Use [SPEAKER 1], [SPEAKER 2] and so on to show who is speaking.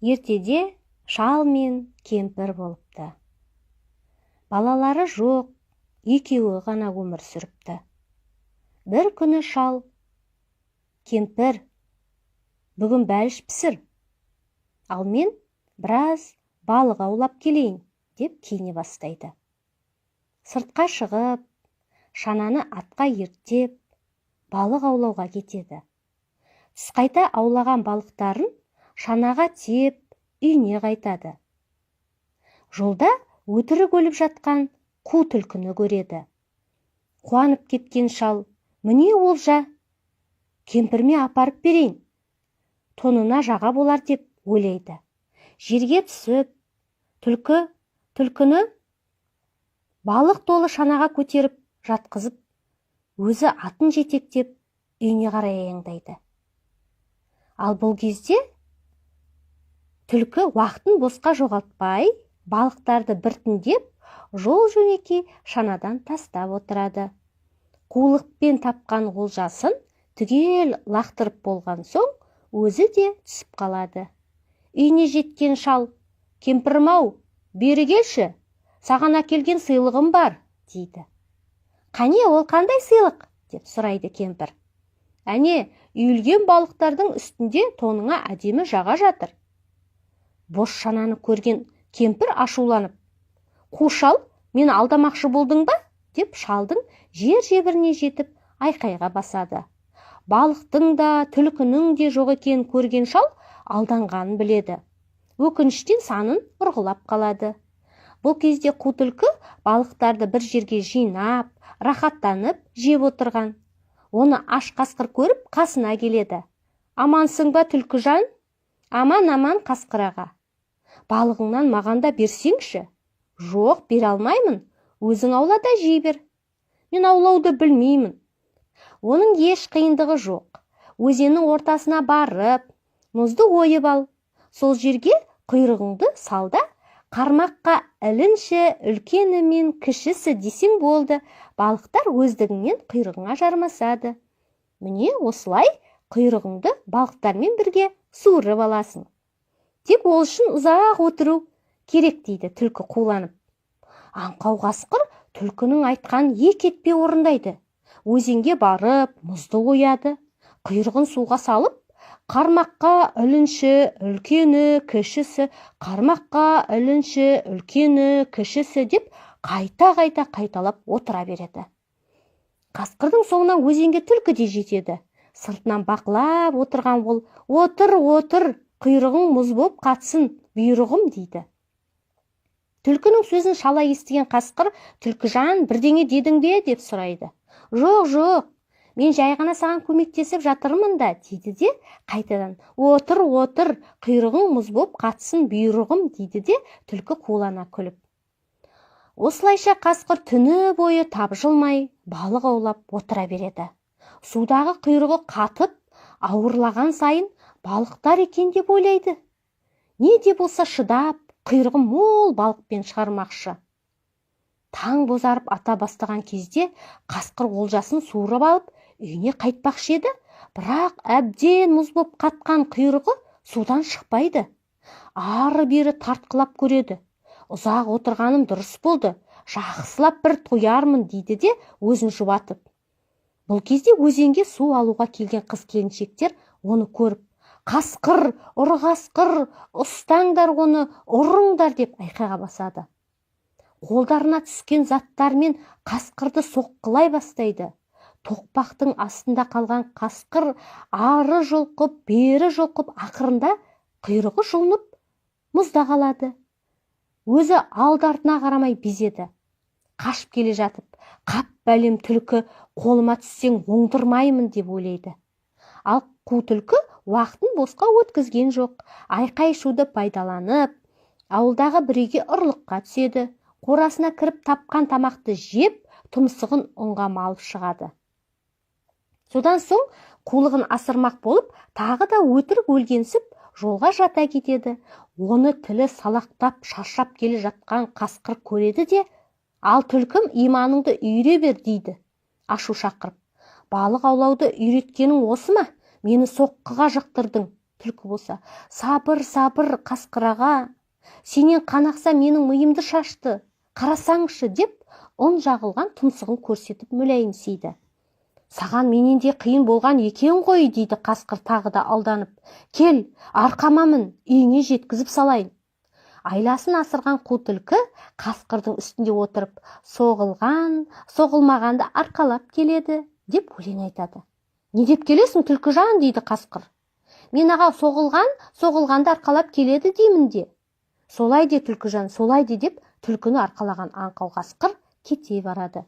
[SPEAKER 1] Ертеде шал мен кемпір болыпты. Балалары жоқ, екеуі ғана өмір сүріпті. Бір күні шал: «Кемпір, бүгін бәліш пісір, ал мен біраз балық аулап келейін», – деп киіне бастайды. Сыртқа шығып, шананы атқа ерттеп, балық аулауға кетеді. Түс қайта аулаған балықтарын шанаға тиеп, үйіне қайтады. Жолда өтірік өліп жатқан қу түлкіні көреді. Қуанып кеткен шал: «Міне олжа, кемпіріме апарып берейін, тонына жаға болар», – деп ойлайды. Жерге түсіп, түлкіні балық толы шанаға көтеріп жатқызып, өзі атын жетектеп, үйіне қарай аяңдайды. Ал бұл кезде түлкі уақытын босқа жоғалтпай, балықтарды біртіндеп жол жөнекей шанадан тастап отырады. Қулықпен тапқан олжасын түгел лақтырып болған соң, өзі де түсіп қалады. Үйіне жеткен шал: «Кемпірім ау, бері келші, саған әкелген сыйлығым бар», – дейді. «Қане, ол қандай сыйлық?» – деп сұрайды кемпір. «Әне, үйілген балықтардың үстінде тоныңа әдемі жаға жатыр». Бос шананы көрген кемпір ашуланып: «Қу шал, мені алдамақшы болдың ба?» – деп, шалдың жер жебіріне жетіп, айқайға басады. Балықтың да, түлкінің де жоқ екенін көрген шал алданғанын біледі. Өкініштен санын ұрғылап қалады. Бұл кезде қу түлкі балықтарды бір жерге жинап, рахаттанып жеп отырған. Оны аш қасқыр көріп, қасына келеді. «Амансың ба, түлкіжан?» «Аман, аман, қасқыр аға». «Балығыңнан маған да берсеңші». «Жоқ, бере алмаймын, өзің аула да жей бер». «Мен аулауды білмеймін». «Оның еш қиындығы жоқ. Өзеннің ортасына барып, мұзды ойып ал. Сол жерге құйрығыңды сал да, қармаққа ілінші, үлкені мен кішісі десең болды, балықтар өздігінен құйрығыңа жармасады. Міне, осылай құйрығыңды балықтармен бірге суырып аласың. Тек ол үшін ұзақ отыру керек», – дейді түлкі қуланып. Аңқау қасқыр түлкінің айтқанын екі етпей орындайды. Өзенге барып, мұзды ояды. Құйрығын суға салып, «Қармаққа ілінші, үлкені, кішісі, қармаққа ілінші, үлкені, кішісі» деп қайта-қайта қайталап отыра береді. Қасқырдың соңынан өзенге түлкі де жетеді. Сыртынан бақылап отырған ол: «Отыр, отыр, құйрығың мұз боп қатсын, бұйрығым», – дейді. Түлкінің сөзін шала естіген қасқыр: «Түлкіжан, бірдеңе дедің бе?» – деп сұрайды. «Жоқ, жоқ, мен жай ғана саған көмектесіп жатырмын да», – дейді де, қайтадан: «Отыр, отыр, құйрығың мұз боп қатсын, бұйрығым», – дейді де түлкі қулана күліп. Осылайша қасқыр түні бойы тапжылмай балық аулап отыра береді. Судағы құйрығы қатып, ауырлаған сайын балықтар екен деп ойлайды. Не де болса шыдап, құйрығын мол балықпен шығармақшы. Таң бозарып ата бастаған кезде қасқыр олжасын суырып алып, үйіне қайтпақшы еді, бірақ әбден мұз боп қатқан құйрығы судан шықпайды. Ары бері тартқылап көреді. «Ұзақ отырғаным дұрыс болды, жақсылап бір тоярмын», – дейді де өзін жұбатып. Бұл кезде өзенге су алуға келген қыз келіншектер оны көріп: «Қасқыр, ұры қасқыр, ұстаңдар оны, ұрыңдар!» – деп айқайға басады. Қолдарына түскен заттармен қасқырды соққылай бастайды. Тоқпақтың астында қалған қасқыр ары жұлқып, бері жұлқып, ақырында құйрығы жұлынып, мұзда қалады. Өзі алды артына қарамай безеді. Қашып келе жатып: «Қап, бәлем түлкі, қолыма түссең, оңдырмаймын», – деп ойлайды. Ал қу түлкі уақытын босқа өткізген жоқ. Айқай шуды пайдаланып, ауылдағы бір үйге ұрлыққа түседі. Қорасына кіріп, тапқан тамақты жеп, тұмсығын ұнға малып шығады. Содан соң қулығын асырмақ болып, тағы да өтірік өлгенсіп, жолға жата кетеді. Оны тілі салақтап, шаршап келе жатқан қасқыр көреді де: «Ал, түлкім, иманыңды үйіре бер», – дейді ашу шақырып. «Балық аулауды үйреткенің осы ма? Мені соққыға жықтырдың, Түлкі болса: «Сабыр, сабыр, қасқыр аға, сенен қан ақса, менің миымды шашты, қарасаңшы», – деп ұн жағылған тұмсығын көрсетіп мүләйімсиді. «Саған менен де қиын болған екен ғой», – дейді қасқыр тағы да алданып. «Кел, арқама мін, үйіңе жеткізіп салайын». Айласын асырған қу түлкі қасқырдың үстінде отырып, «Соғылған соғылмағанды арқалап келеді», – деп өлең айтады. «Не деп келесің, түлкіжан?» – дейді қасқыр. «Мен, аға, соғылған соғылғанды арқалап келеді деймін де». «Солай де, түлкіжан, солай де», – деп түлкіні арқалаған аңқау қасқыр кете барады.